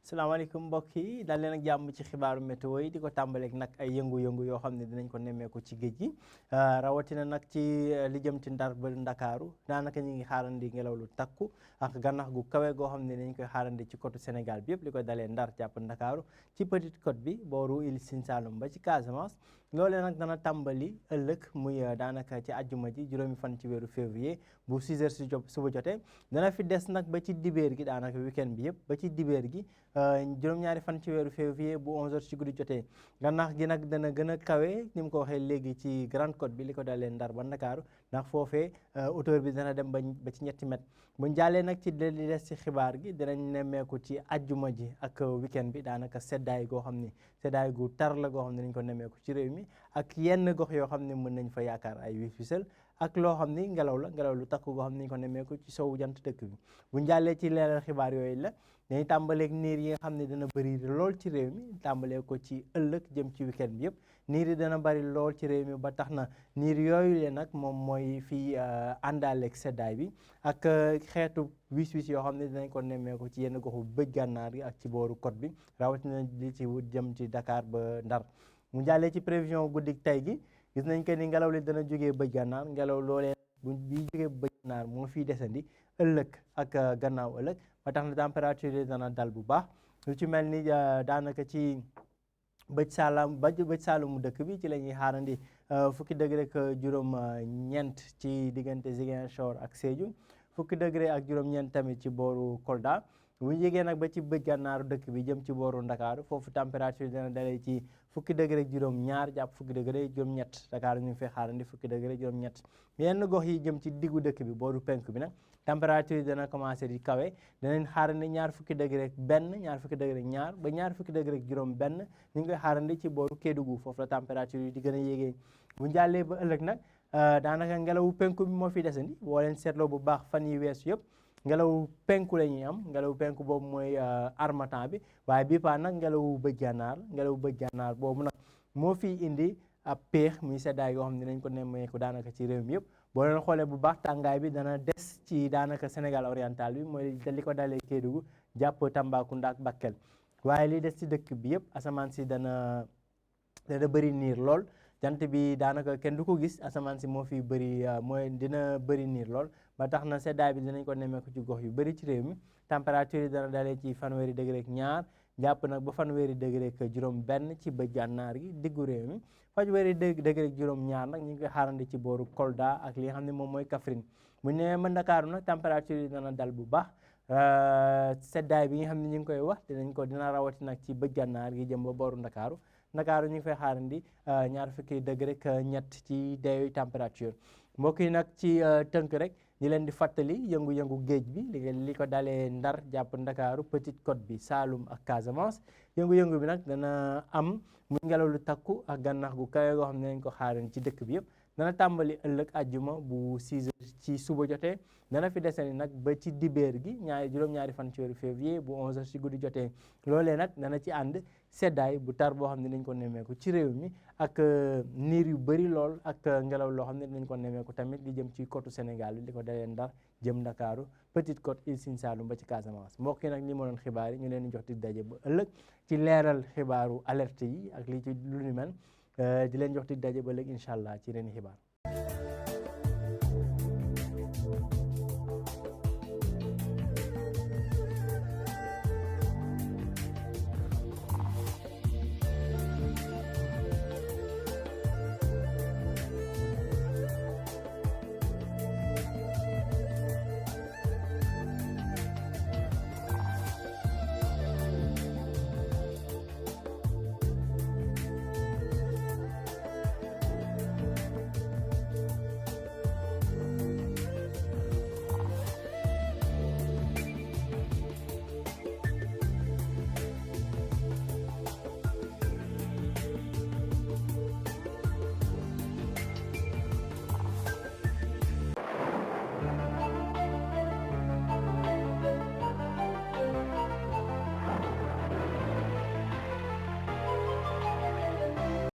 salaamaaleykum mbokk yi dal leen ak jàmm ci xibaaru météo yi di ko tàmbaleeg nag ay yëngu-yëngu yoo xam ne dinañ ko nemmeeku ci géej gi rawatina nag ci li jëm ci Ndar ba Ndakaaru daanaka ñu ngi xaarandi ngelaw lu takku ak gànnax gu kawe goo xam ne dañ koy xaarandi ci côte Sénégal bi yëpp li koy dalee Ndar jàpp Ndakaaru ci Petite Côte bi booru Île Sine Saloum ba ci Casamance loolee nag dana tàmbali ëllëg muy daanaka ci àjjuma ji juróomi fan ci weeru février bu 6 heures suba jotee dana fi des nag ba ci dibéer gi daanaka weekend bi yëpp ba ci dibéer gi juróom-ñaari fan ci weeru février bu 11 heures ci guddi jotee gànnax gi nag dana gën a kawe ni mu ko waxee léegi ci Grande Côte bi li ko dalee Ndar ba Ndakaaru ndax foofee hauteur bi dana dem ba ci 3 mètres bu jàllee nag ci li des ci xibaar gi dinañ nemmeeku ci àjjuma ji ak weekend bi daanaka seddaay goo xam ni seddaay gu tar la goo xam ne dañ ko nemmeeku ci réew mi ak yenn gox yoo xam ne mën nañ fa yaakaar ay wis-wisal ak loo xam ni ngelaw lu takku goo xam ne dañ ko nemmeeku ci sowu jant dëkk bi bu jàllee ci leeral xibaar yooyu la dañuy tàmbaleeg niir yi nga xam ne dana bëri lool ci réew mi tàmbalee ko ci ëllëg jëm ci weekend bi yëpp niir yi dana bëri lool ci réew mi ba tax na niir yooyu le nag moom mooy fii àndaaleeg seddaay bi ak xeetu wis-wis yoo xam ne dinañ ko nemmeeku ci yenn goxu bëj gànnaar gi ak ci booru côte bi rawatina li ci jëm ci Dakar ba Ndar mu jàllee ci prévision guddik tey gi gis nañ que ni ngelaw li dana jógee bëj gànnaar ngelaw loolee bi jógee bëj gànnaar moo fii desandi ëllëg ak gannaaw ëllëg ba tax na température yi dana dal bu baax lu ci mel ni daanaka ci bëj saalumu dëkk bi ci la ñuy xaarandi fukki degré ak juróom-ñeent ci diggante Ziguinchor ak Sédhiou fukki degré ak juróom-ñeent tamit ci booru Kolda bu ñu jegee nag ba ci bëj gànnaaru dëkk bi jëm ci booru Ndakaaru foofu température dana dalee ci fukki degré ak juróom-ñaar jàpp fukki degré juróom-ñett Dakar ñu ngi fay xaarandi fukki degré juróom-ñett yenn gox yi jëm ci diggu dëkk bi booru penk bi nag température dana commencé di kawe danañ xaarandi ñaar fukki degré ak benn ñaar fukki degré ak ñaar ba ñaar fukki degré ak juróom benn ñu ngi koy xaarandi ci booru Kédougou foofu la température yi di gën a yéegee bu jàllee ba ëllëg nag daanaka ngelawu penku bi moo fi desandi boo leen seetloo bu baax fan yi weesu yëpp ngelaw penku la ñuy am ngelaw penku boobu mooy harmattan bi waaye bii paa nag ngelawu bëj gànnaar boobu nag moo fi indi ab péex muy seddaay yoo xam ne dinañ ko nemmeeku daanaka ci réew mi yëpp boo leen xoolee bu baax tàngaay bi dana des ci daanaka Sénégal oriental bi mooy li ko dalee Kédougou jàpp Tambacounda ak Bakel waaye li des ci dëkk bi yëpp asamaan si dana bëri niir lool jant bi daanaka kenn du ko gis asamaan si moo fi bëri mooy dina bëri niir lool ba tax na seddaay bi dinañ ko nemmeeku ci gox yu bëri ci réew mi température yi dana dalee ci fanweeri degré ak ñaar jàpp nag ba fanweeri degré ak juróom benn ci bëj gànnaar gi diggu réew mi fanweeri degré ak juróom ñaar nag ñu ngi koy xaarandi ci booru Kolda ak li nga xam ne moom mooy Kaffrine bu ñu nee ba Ndakaaru nag température yi dana dal bu baax seddaay bi nga xam ne ñu ngi koy wax dina rawati nag ci bëj gànnaar gi jëm ba booru Ndakaaru ñu ngi fay xaarandi ñaar fukki degré ak ñett ci dayoy température mbokk yi nag ci tënk rek di leen di fàttali yëngu-yëngu géej bi li ko dalee Ndar jàpp Ndakaaru Petite Côte bi Saloum ak Casamance yëngu-yëngu bi nag dana am muy ngelaw lu takku ak gànnax gu kawe goo xam ne nañ ko xaarandi ci dëkk bi yëpp dana tàmbali ëllëg àjjuma bu 6 heures ci suba jotee dana fi desani nag ba ci dibéer gi juróom-ñaari fan ci weeru février bu 11 heures ci guddi jotee loolee nag dana ci ànd seddaay bu tar boo xam ne dañ ko nemmeeku ci réew mi ak niir yu bëri lool ak ngelaw loo xam ne dañ ko nemmeeku tamit li jëm ci côte Sénégal bi li ko dalee Ndar jëm Ndakaaru Petite Côte Île Sine Saloum ba ci Casamance mbokk yi nag li ma doon xibaar yi ñu leen di jox di daje ba ëllëg ci leeral xibaaru alerte yi ak li ci lu ni mel di leen jox di daje ba ëllëg incha allah ci ren xibaar